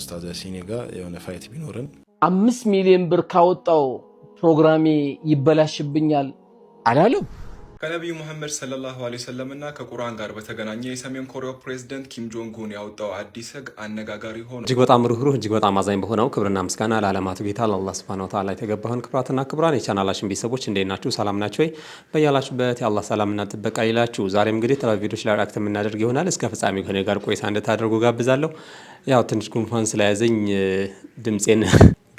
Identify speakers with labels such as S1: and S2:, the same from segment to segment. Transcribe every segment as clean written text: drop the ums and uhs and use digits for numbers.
S1: ከኡስታዝ ያሲኔ ጋር የሆነ fight ቢኖረን
S2: 5 ሚሊዮን ብር ካወጣው ፕሮግራሜ ይበላሽብኛል አላለም።
S3: ከነቢዩ ሙሐመድ ሰለላሁ ዐለይሂ ወሰለም እና ከቁርአን ጋር በተገናኘ የሰሜን ኮሪያው ፕሬዝደንት ኪም ጆንግ ኡን ያወጣው አዲስ ህግ አነጋጋሪ ሆኗል።
S4: እጅግ በጣም ሩህሩህ፣ እጅግ በጣም አዛኝ በሆነው ክብርና ምስጋና ለዓለማቱ ጌታ ለአላህ ሱብሃነሁ ወተዓላ የተገባውን ክብራትና ክቡራን የቻናላችን ቤተሰቦች እንዴት ናችሁ? ሰላም ናችሁ ወይ? በያላችሁበት የአላህ ሰላምና ጥበቃ ይላችሁ። ዛሬም እንግዲህ የተለያዩ ቪዲዮች ላይ react የምናደርግ ይሆናል። እስከ ፍጻሜው ከኔ ጋር ቆይታ እንድታደርጉ ጋብዛለሁ። ያው ትንሽ ጉንፋን ስለያዘኝ ድምፄን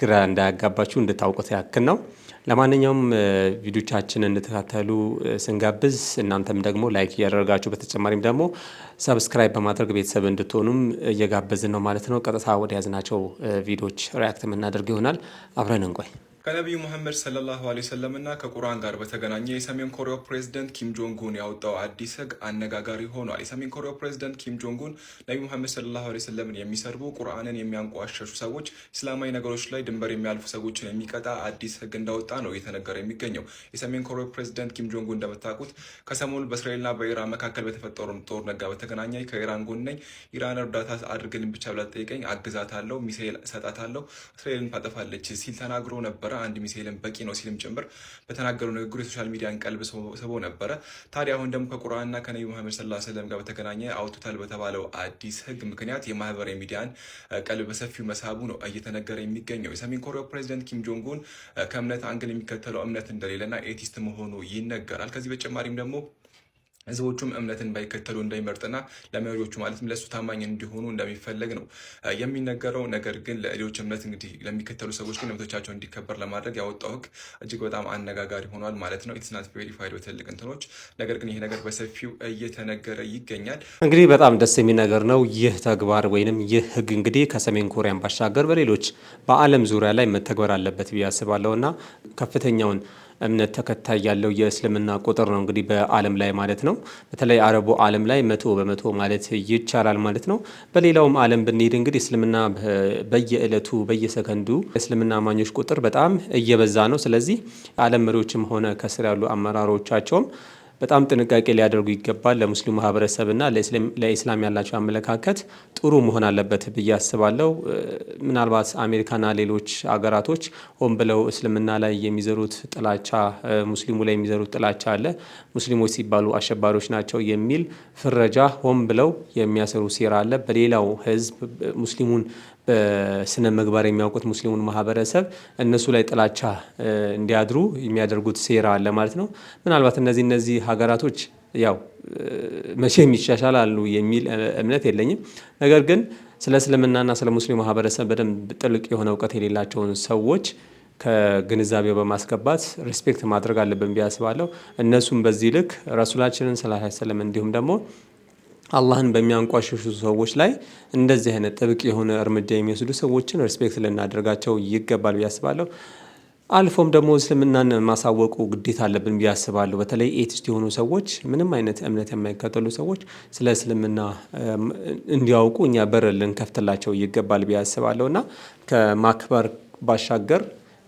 S4: ግራ እንዳያጋባችሁ እንድታውቁት ያክል ነው። ለማንኛውም ቪዲዮቻችንን እንድትከታተሉ ስንጋብዝ እናንተም ደግሞ like እያደረጋችሁ በተጨማሪም ደግሞ subscribe በማድረግ ቤተሰብ እንድትሆኑም እየጋበዝን ነው ማለት ነው። ቀጥታ ወደ ያዝናቸው ቪዲዮዎች react የምናደርግ ይሆናል። አብረን እንቆይ።
S3: ከነቢዩ ሙሐመድ ሰለላሁ ዐለይሂ ወሰለም እና ከቁርአን ጋር በተገናኘ የሰሜን ኮሪያው ፕሬዝደንት ኪም ጆንግ ኡን ያወጣው አዲስ ህግ አነጋጋሪ ሆኗል። የሰሜን ኮሪያው ፕሬዝደንት ኪም ጆንግ ኡን ነቢዩ ሙሐመድ ሰለላሁ ዐለይሂ ወሰለምን የሚሰድቡ፣ ቁርአንን የሚያንቋሸሹ ሰዎች፣ እስላማዊ ነገሮች ላይ ድንበር የሚያልፉ ሰዎችን የሚቀጣ አዲስ ህግ እንዳወጣ ነው እየተነገረ የሚገኘው። የሰሜን ኮሪያው ፕሬዝደንት ኪም ጆንግ ኡን እንደምታውቁት ከሰሞኑ በእስራኤልና በኢራን መካከል በተፈጠሩ ጦርነት ጋር በተገናኘ ከኢራን ጎን ነኝ፣ ኢራን እርዳታ አድርግልኝ ብቻ ብላ ጠይቀኝ፣ አግዛታለሁ፣ ሚሳኤል እሰጣታለሁ፣ እስራኤልን ታጠፋለች ሲል ተናግሮ ነበረ። አንድ ሚሳኤልን በቂ ነው ሲልም ጭምር በተናገረው ንግግሩ የ social media ን ቀልብ ስቦ ነበረ። ታዲያ አሁን ደግሞ ከቁርአንና ከነቢዩ መሐመድ ሰለላሁ ዐለይሂ ወሰለም ጋር በተገናኘ አውጥቶታል በተባለው አዲስ ህግ ምክንያት የማህበራዊ ሚዲያን ቀልብ በሰፊው መሳቡ ነው እየተነገረ የሚገኘው። የሰሜን ኮሪያው ፕሬዚደንት ኪም ጆንግ ኡን ከእምነት angle የሚከተለው እምነት እንደሌለና atheist መሆኑ ይነገራል። ከዚህ በተጨማሪም ደግሞ ህዝቦቹም እምነትን ባይከተሉ እንደሚመርጥና ለመሪዎቹ ማለትም ለእሱ ታማኝ እንዲሆኑ እንደሚፈለግ ነው የሚነገረው። ነገር ግን ለሌሎች እምነት እንግዲህ ለሚከተሉ ሰዎች ግን እምነቶቻቸው እንዲከበር ለማድረግ ያወጣው ህግ እጅግ በጣም አነጋጋሪ ሆኗል ማለት ነው። It's not verified በትልቅ እንትኖች፣ ነገር ግን ይሄ ነገር በሰፊው እየተነገረ ይገኛል።
S4: እንግዲህ በጣም ደስ የሚል ነገር ነው ይህ ተግባር ወይንም ይህ ህግ። እንግዲህ ከሰሜን ኮሪያን ባሻገር በሌሎች በዓለም ዙሪያ ላይ መተግበር አለበት ብዬ አስባለሁ እና ከፍተኛውን እምነት ተከታይ ያለው የእስልምና ቁጥር ነው እንግዲህ በዓለም ላይ ማለት ነው። በተለይ አረቡ ዓለም ላይ 100% ማለት ይቻላል ማለት ነው። በሌላውም ዓለም ብንሄድ እንግዲህ እስልምና በየዕለቱ በየሰከንዱ እስልምና አማኞች ቁጥር በጣም እየበዛ ነው። ስለዚህ የዓለም መሪዎችም ሆነ ከስር ያሉ አመራሮቻቸውም በጣም ጥንቃቄ ሊያደርጉ ይገባል። ለሙስሊሙ ማህበረሰብና ለኢስላም ያላቸው አመለካከት ጥሩ መሆን አለበት ብዬ አስባለሁ። ምናልባት አሜሪካና ሌሎች አገራቶች ሆን ብለው እስልምና ላይ የሚዘሩት ጥላቻ፣ ሙስሊሙ ላይ የሚዘሩት ጥላቻ አለ። ሙስሊሞች ሲባሉ አሸባሪዎች ናቸው የሚል ፍረጃ ሆን ብለው የሚያሰሩ ሴራ አለ። በሌላው ህዝብ ሙስሊሙን በስነ ምግባር የሚያውቁት ሙስሊሙን ማህበረሰብ እነሱ ላይ ጥላቻ እንዲያድሩ የሚያደርጉት ሴራ አለ ማለት ነው። ምናልባት እነዚህ ሀገራቶች ያው መቼም ይሻሻላሉ የሚል እምነት የለኝም። ነገር ግን ስለ እስልምናና ስለ ሙስሊም ማህበረሰብ በደንብ ጥልቅ የሆነ እውቀት የሌላቸውን ሰዎች ከግንዛቤው በማስገባት respect ማድረግ አለብን ብዬ አስባለሁ። እነሱም በዚህ ልክ ረሱላችንን ሰለላሁ ዐለይሂ ወሰለም እንዲሁም ደግሞ አላህን በሚያንቋሽሹ ሰዎች ላይ እንደዚህ አይነት ጥብቅ የሆነ እርምጃ የሚወስዱ ሰዎችን respect ልናደርጋቸው ይገባል ብዬ አስባለሁ። አልፎም ደግሞ እስልምናን ማሳወቁ ግዴታ አለብን ብዬ አስባለሁ። በተለይ atheist የሆኑ ሰዎች፣ ምንም አይነት እምነት የማይከተሉ ሰዎች ስለ እስልምና እንዲያውቁ እኛ በር ልንከፍትላቸው ይገባል ብዬ አስባለሁ። እና ከማክበር ባሻገር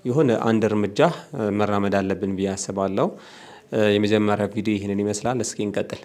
S4: የሆነ አንድ እርምጃ መራመድ አለብን ብዬ አስባለሁ። የመጀመሪያ ቪዲዮ ይህንን ይመስላል። እስኪ እንቀጥል።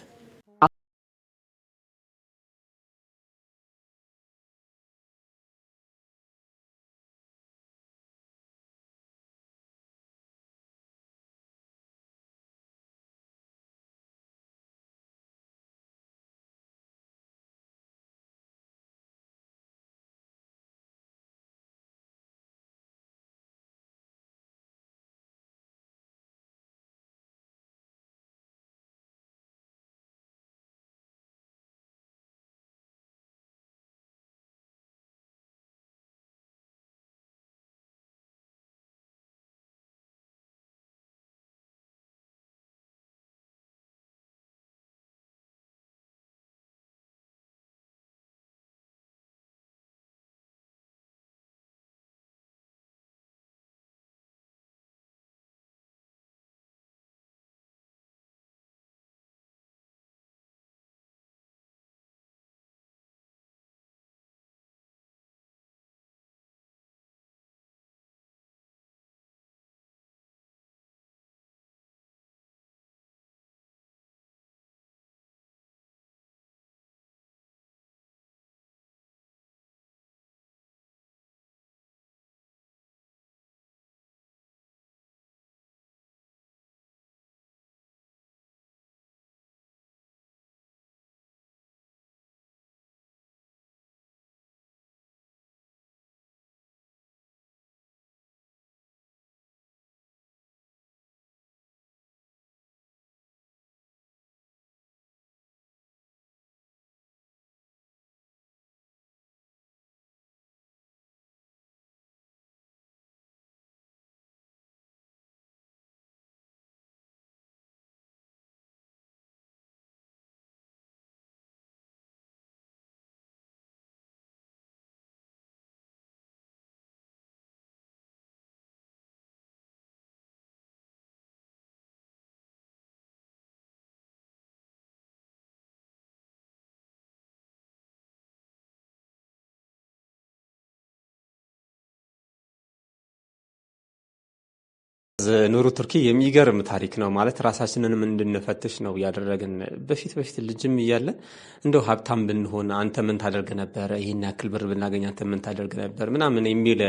S4: ኑሩ ቱርኪ የሚገርም ታሪክ ነው። ማለት ራሳችንንም እንድንፈትሽ ነው ያደረግን። በፊት በፊት ልጅም እያለን እንደው ሀብታም ብንሆን አንተ ምን ታደርግ ነበር፣ ይህን ያክል ብር ብናገኝ አንተ ምን ታደርግ ነበር ምናምን የሚል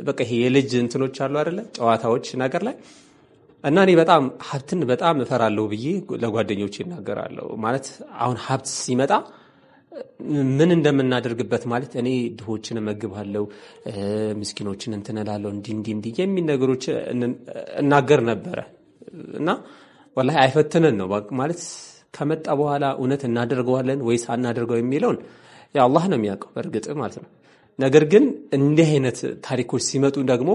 S4: በቃ ይሄ የልጅ እንትኖች አሉ አይደለ፣ ጨዋታዎች ነገር ላይ። እና እኔ በጣም ሀብትን በጣም እፈራለሁ ብዬ ለጓደኞች ይናገራለሁ። ማለት አሁን ሀብት ሲመጣ ምን እንደምናደርግበት፣ ማለት እኔ ድሆችን እመግባለሁ፣ ምስኪኖችን እንትን እላለሁ፣ እንዲህ እንዲህ እንዲህ የሚል ነገሮች እናገር ነበረ። እና ወላሂ አይፈትንን ነው። ማለት ከመጣ በኋላ እውነት እናደርገዋለን ወይስ አናደርገው የሚለውን ያው አላህ ነው የሚያውቀው በእርግጥ ማለት ነው። ነገር ግን እንዲህ አይነት ታሪኮች ሲመጡ ደግሞ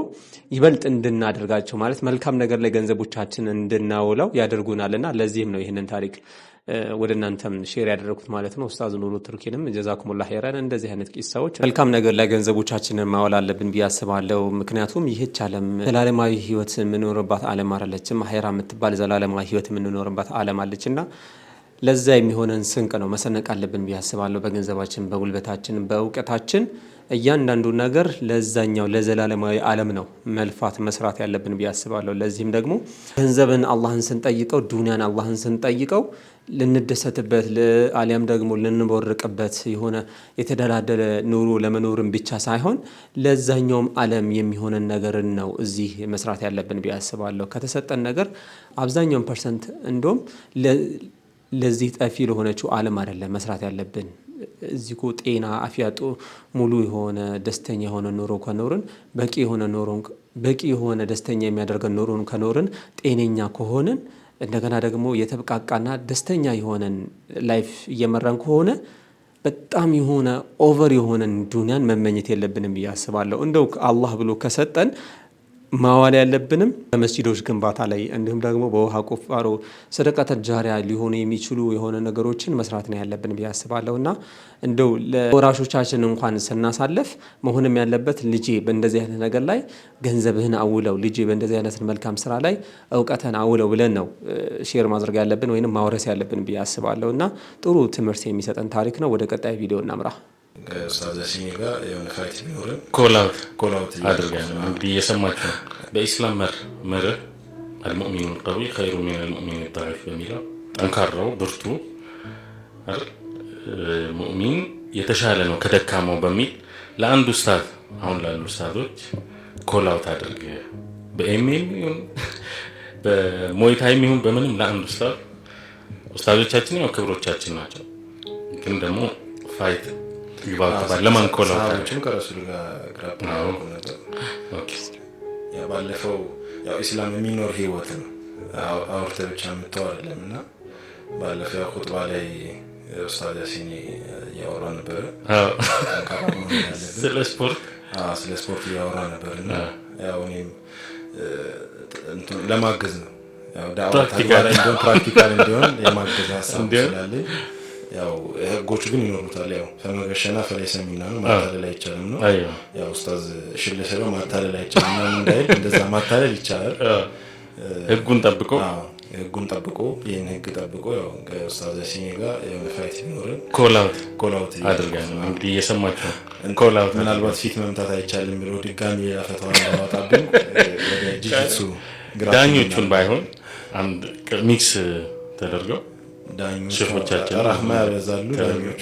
S4: ይበልጥ እንድናደርጋቸው፣ ማለት መልካም ነገር ላይ ገንዘቦቻችን እንድናውለው ያደርጉናልና ለዚህም ነው ይህንን ታሪክ ወደ እናንተም share ያደረኩት ማለት ነው። ኡስታዝ ኑሩ ቱርኪንም ጀዛኩሙላህ ኸይረን። እንደዚህ አይነት ቂሳዎች መልካም ነገር ላይ ገንዘቦቻችንን ማዋል አለብን ብዬ አስባለሁ። ምክንያቱም ይህች ዓለም ዘላለማዊ ህይወት የምንኖርባት ዓለም አይደለችም። አኼራ የምትባል ዘላለማዊ ህይወት የምንኖርባት ዓለም አለችና ለዛ የሚሆነን ስንቅ ነው መሰነቅ አለብን ብዬ አስባለሁ። በገንዘባችን፣ በጉልበታችን፣ በእውቀታችን እያንዳንዱ ነገር ለዛኛው ለዘላለማዊ ዓለም ነው መልፋት መስራት ያለብን ብዬ አስባለሁ። ለዚህም ደግሞ ገንዘብን አላህን ስንጠይቀው፣ ዱንያን አላህን ስንጠይቀው ልንደሰትበት አሊያም ደግሞ ልንቦርቅበት የሆነ የተደላደለ ኑሮ ለመኖርም ብቻ ሳይሆን ለዛኛውም ዓለም የሚሆነን ነገርን ነው እዚህ መስራት ያለብን ብዬ አስባለሁ። ከተሰጠን ነገር አብዛኛውን percent እንደውም ለዚህ ጠፊ ለሆነችው ዓለም አይደለም መስራት ያለብን። እዚህ እኮ ጤና አፊያ ሙሉ የሆነ ደስተኛ የሆነ ኑሮ ከኖርን፣ በቂ የሆነ ኑሮ፣ በቂ የሆነ ደስተኛ የሚያደርገን ኑሮን ከኖርን፣ ጤነኛ ከሆንን፣ እንደገና ደግሞ የተብቃቃና ደስተኛ የሆነን life እየመራን ከሆነ በጣም የሆነ over የሆነን ዱንያን መመኘት የለብንም ብዬ አስባለሁ። እንደው አላህ ብሎ ከሰጠን ማዋል ያለብንም በመስጂዶች ግንባታ ላይ እንዲሁም ደግሞ በውሃ ቁፋሮ፣ ሰደቀተ ጃሪያ ሊሆኑ የሚችሉ የሆነ ነገሮችን መስራት ነው ያለብን ብዬ አስባለሁ። እና እንደው ለወራሾቻችን እንኳን ስናሳልፍ መሆንም ያለበት ልጄ በእንደዚህ አይነት ነገር ላይ ገንዘብህን አውለው፣ ልጄ በእንደዚህ አይነት መልካም ስራ ላይ እውቀትህን አውለው ብለን ነው share ማድረግ ያለብን ወይንም ማውረስ ያለብን ብዬ አስባለሁ። እና ጥሩ ትምህርት የሚሰጠን ታሪክ ነው። ወደ ቀጣይ ቪዲዮ እናምራ።
S1: ከኡስታዝ ያሲኔ ጋር የሆነ fight ቢኖረን
S5: call out
S1: call out
S5: አድርገን እንግዲህ እየሰማችሁ ነው። በኢስላም መርህ المؤمن القوي خير من المؤمن الضعيف በሚለው ጠንካራው ብርቱ አይደል ሙእሚን የተሻለ ነው ከደካማው በሚል ለአንድ ኡስታዝ፣ አሁን ላሉ ኡስታዞች call out አድርግ። በ MMA ም ይሁን በሞይታይም ይሁን በምንም ለአንድ ኡስታዝ። ኡስታዞቻችን ያው ክብሮቻችን ናቸው፣ ግን ደግሞ fight ይግባባል። ለማን call out አድርግ?
S1: ሰሃቦችም ከረሱል ጋር grapple ያደርጉ ነበር። ያው ባለፈው ያው ኢስላም የሚኖር ህይወት ነው፣ አውርተህ ብቻ የምተው አይደለም። እና ባለፈው ያው ኹጥባ ላይ ኡስታዝ ያሲኒ እያወራ ነበረ። ጠንካራ መሆን እንዳለብን።
S5: ስለ ስፖርት።
S1: አዎ፣ ስለ ስፖርት እያወራ ነበር። እና ያው እኔም እንትን ለማገዝ ነው፣ ያው ዳዕዋ
S5: practical
S1: ተግባራዊ እንዲሆን፣ practical እንዲሆን የማገዝ ሀሳብ
S5: እንዲሆን።
S1: ስላለኝ። ያው ህጎቹ ግን ይኖሩታል። ያው فمن غشنا فليس منا ነው፣ ማታለል አይቻልም ነው። ያው ኡስታዝ ሽል ስለው ማታለል አይቻልም ምናምን እንዳይል፣ እንደዛ ማታለል ይቻላል።
S5: ህጉን ጠብቆ።
S1: አዎ፣ ህጉን ጠብቆ፣ ይህን ህግ ጠብቆ ያው ከኡስታዝ ያሲኔ ጋር የሆነ fight ቢኖረን
S5: call out
S1: call out
S5: አድርገን እንግዲህ እየሰማችሁ ነው። call out
S1: ምናልባት ፊት መምታት አይቻልም ብሎ ድጋሚ ሌላ ፈተዋ እንዳወጣብን ወደ ጂጂትሱ
S5: ዳኞቹን ባይሆን አንድ mix ተደርገው
S1: ዳኞቹ
S5: ሼፎቻችን
S1: ራህማ ያበዛሉ ዳኞቹ።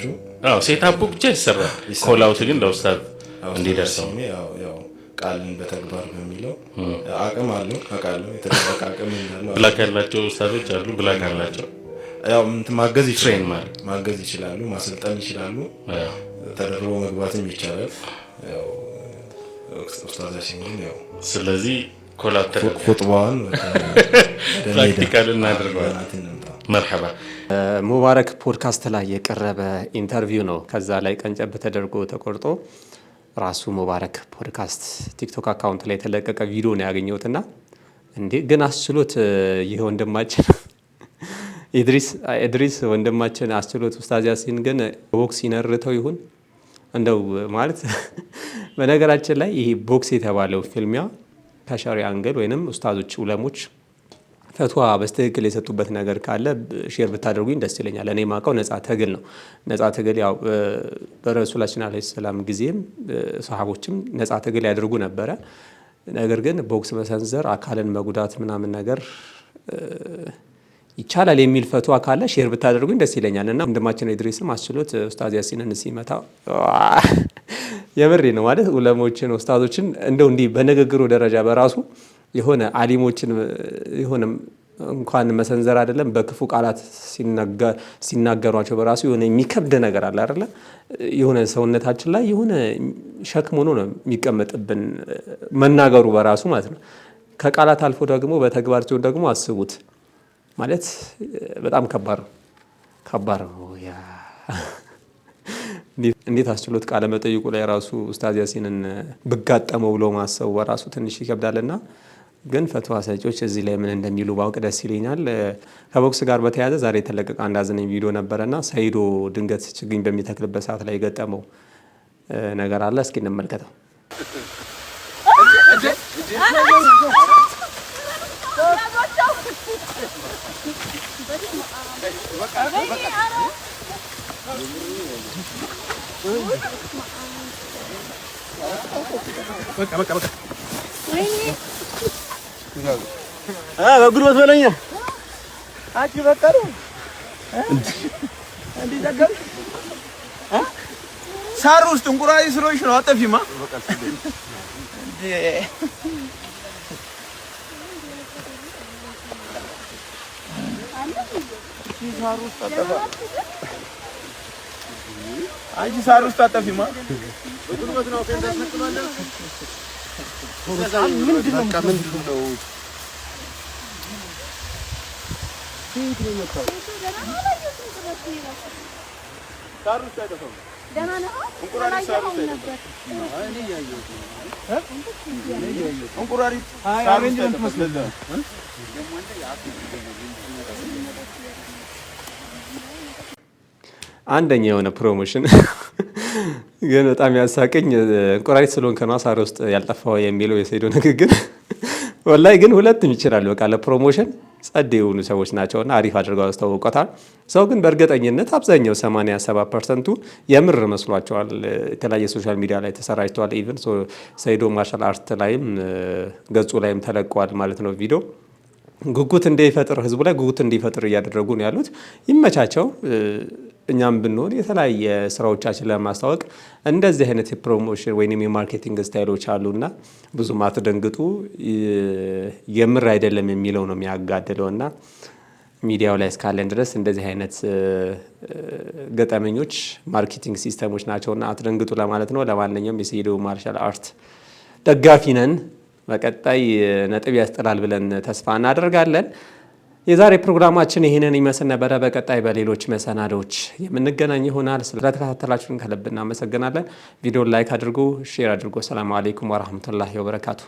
S5: አዎ፣ setup ኡ ብቻ ይሰራል። Call out ግን ለኡስታዝ እንዲደርሰው።
S1: ያሲኔ ያው ቃልን በተግባር በሚለው አቅም አለው፣ አውቃለሁ፣ የተደበቀ አቅም እንዳለው።
S5: Black ያላቸው ኡስታዞች አሉ። Black አላቸው።
S1: ያው እንትን ማገዝ ይችላሉ።
S5: Train ማድረግ።
S1: ማገዝ ይችላሉ፣ ማሰልጠን ይችላሉ፣ ተደርቦ መግባትም ይቻላል። ያው ኡስታዝ ያሲን ግን ያው
S5: ስለዚህ call out ተደርጎ
S1: ኹጥባዋን ወደ ሜዳ
S5: Practical እናደርገዋለን።
S1: በናት እንምጣ።
S5: መርሐባ።
S4: ሙባረክ ፖድካስት ላይ የቀረበ interview ነው። ከዛ ላይ ቀንጨብ ተደርጎ ተቆርጦ ራሱ ሙባረክ ፖድካስት ቲክቶክ account ላይ የተለቀቀ ቪዲዮ ነው ያገኘሁትና እንዴ ግን አስችሎት ይህ ወንድማችን ኢድሪስ ወንድማችን አስችሎት ኡስታዝ ያሲን ግን ቦክስ ይነርተው ይሁን እንደው። ማለት በነገራችን ላይ ይሄ ቦክስ የተባለው ፍልሚያ ከሸሪዓ angle ወይንም ኡስታዞች ዑለሞች ፈትዋ በትክክል የሰጡበት ነገር ካለ share ብታደርጉኝ ደስ ይለኛል። እኔ የማውቀው ነጻ ትግል ነው። ነጻ ትግል ያው በረሱላችን ዓለይሂ ሰላም ጊዜም ሰሃቦችም ነጻ ትግል ያደርጉ ነበረ። ነገር ግን ቦክስ መሰንዘር፣ አካልን መጉዳት ምናምን ነገር ይቻላል የሚል ፈትዋ ካለ share ብታደርጉኝ ደስ ይለኛል። እና ወንድማችን ኢድሪስም አስችሎት ኡስታዝ ያሲንን ሲመታ የምሬ ነው፣ ማለት ዑለሞችን፣ ኡስታዞችን እንደው እንዲህ በንግግሩ ደረጃ በራሱ የሆነ አሊሞችን የሆነ እንኳን መሰንዘር አይደለም በክፉ ቃላት ሲናገሯቸው በራሱ የሆነ የሚከብድ ነገር አለ አይደለ? የሆነ ሰውነታችን ላይ የሆነ ሸክም ሆኖ ነው የሚቀመጥብን መናገሩ በራሱ ማለት ነው። ከቃላት አልፎ ደግሞ በተግባር ሲሆን ደግሞ አስቡት፣ ማለት በጣም ከባድ ነው፣ ከባድ ነው። ያ እንዴት አስችሎት ቃለ መጠይቁ ላይ ራሱ ኡስታዝ ያሲንን ብጋጠመው ብሎ ማሰቡ በራሱ ትንሽ ይከብዳልና ግን ፈትዋ ሰጪዎች እዚህ ላይ ምን እንደሚሉ ባውቅ ደስ ይለኛል። ከቦክስ ጋር በተያያዘ ዛሬ የተለቀቀ አንድ አዝናኝ ቪዲዮ ነበረና ሰይዶ ድንገት ችግኝ በሚተክልበት ሰዓት ላይ የገጠመው ነገር አለ። እስኪ እንመልከተው።
S6: በቃ በቃ በቃ፣ በጉልበት በለኛ። አንቺ በቃ ነው እንዴ? ዘጋሽ? ሳር ውስጥ እንቁራሪ ስለሆንሽ ነው። አጠፊማ እንዴ? ሳር ውስጥ አጠፋ። አንቺ ሳር ውስጥ አጠፊማ። በጉልበት ነው። ምንድን ነው? ሳር ውስጥ አይጠፋም። እንቁራሪት ሳር ውስጥ አይጠፋም። እንቁራሪት ሳር ውስጥ አይጠፋም። ለዛ
S4: አንደኛ የሆነ promotion ግን በጣም ያሳቀኝ እንቁራሪት ስለሆንክ ነዋ ሳር ውስጥ ያልጠፋው የሚለው የሰይዶ ንግግር። ወላሂ ግን ሁለቱም ይችላል። በቃ ለ promotion ጸድ የሆኑ ሰዎች ናቸውና አሪፍ አድርገው አስተዋውቀታል። ሰው ግን በእርግጠኝነት አብዛኛው 87% ኡ የምር መስሏቸዋል። የተለያየ social media ላይ ተሰራጭተዋል። Even ሰይዶ martial art ላይም ገጹ ላይም ተለቀዋል ማለት ነው ቪዲዮ። ጉጉት እንዲፈጥር፣ ህዝቡ ላይ ጉጉት እንዲፈጥር እያደረጉ ነው ያሉት። ይመቻቸው። እኛም ብንሆን የተለያየ ስራዎቻችን ለማስታወቅ እንደዚህ አይነት የ promotion ወይም የ marketing style ኦች አሉና ብዙም አትደንግጡ። የምር አይደለም የሚለው ነው የሚያጋድለው እና ሚዲያው ላይ እስካለን ድረስ እንደዚህ አይነት ገጠመኞች marketing system ኦች ናቸውና አትደንግጡ ለማለት ነው። ለማንኛውም የሰይዶ martial art ደጋፊ ነን። በቀጣይ ነጥብ ያስጥላል ብለን ተስፋ እናደርጋለን። የዛሬ ፕሮግራማችን ይህንን ይመስል ነበረ። በቀጣይ በሌሎች መሰናዶዎች የምንገናኝ ይሆናል። ስለተከታተላችሁን ከልብ እናመሰግናለን። ቪዲዮን like አድርጉ፣ share አድርጉ። ሰላም አለይኩም ወራህመቱላሂ ወበረካቱ።